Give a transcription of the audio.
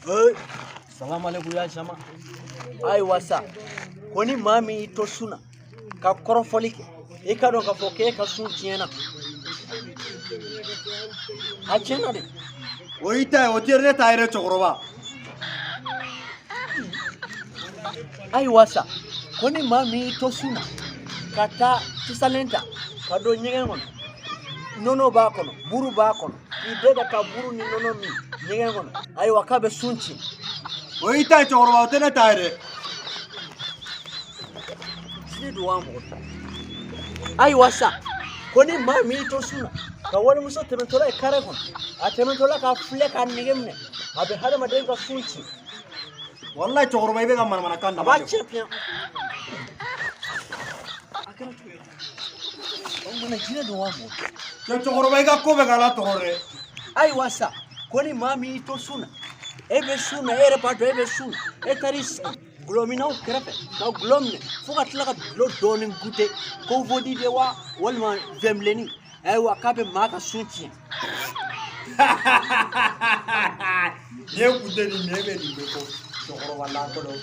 Hey, salamu alaikum ya jama. Ayiwa sa, ko ni maa min y'i to sun na ka kɔrɔfɔli kɛ, i ka dɔn k'a fɔ k'e ka sun tiɲɛna. A tiɲɛna dɛ. O y'i ta ye, o tɛ ne ta ye dɛ cɛkɔrɔba. Ayiwa sa, ko ni maa min y'i to sun na ka taa tisalen ta ka don ɲɛgɛn kɔnɔ, nɔnɔ b'a kɔnɔ, buru b'a kɔnɔ, k'i dɛda ka buru ni nɔnɔ min ɲɛgɛn kɔnɔ, ayiwa k'a bɛ sun tiɲɛ. O y'i ta ye cɛkɔrɔba, o tɛ ne ta ye dɛ. Jinɛ don wa mɔgɔ tɛ. Ayiwa sa, ko ni maa min y'i to sun na ka walimuso tɛmɛtɔla ye kare kɔnɔ, a tɛmɛtɔla ka filɛ ka nege minɛ, a bɛ hadamaden ka sun tiɲɛ. Walayi cɛkɔrɔba, i bɛ ka manamanakan A b'a dama kɛ. tiɲɛ piyan. A kɛra cogo di? O mana jinɛ don wa mɔgɔ tɛ. Cɛ cɛkɔrɔba, i ka ko bɛ k'ala tɔɔrɔ dɛ. Ayiwa sa, ko ni maa min y'i to sun na, e bɛ sun na, e yɛrɛ b'a dɔn e bɛ sun na, e taar'i sigi gulɔminnaw kɛrɛfɛ ka gulɔ minɛ fo ka tila ka gulɔ dɔɔnin gute, ko vodi de wa walima vɛnbilenni, ayiwa k'a bɛ maa ka sun tiɲɛ. Ni e kun tɛ nin min, e bɛ nin bɛɛ fɔ cɛkɔrɔba lankolon.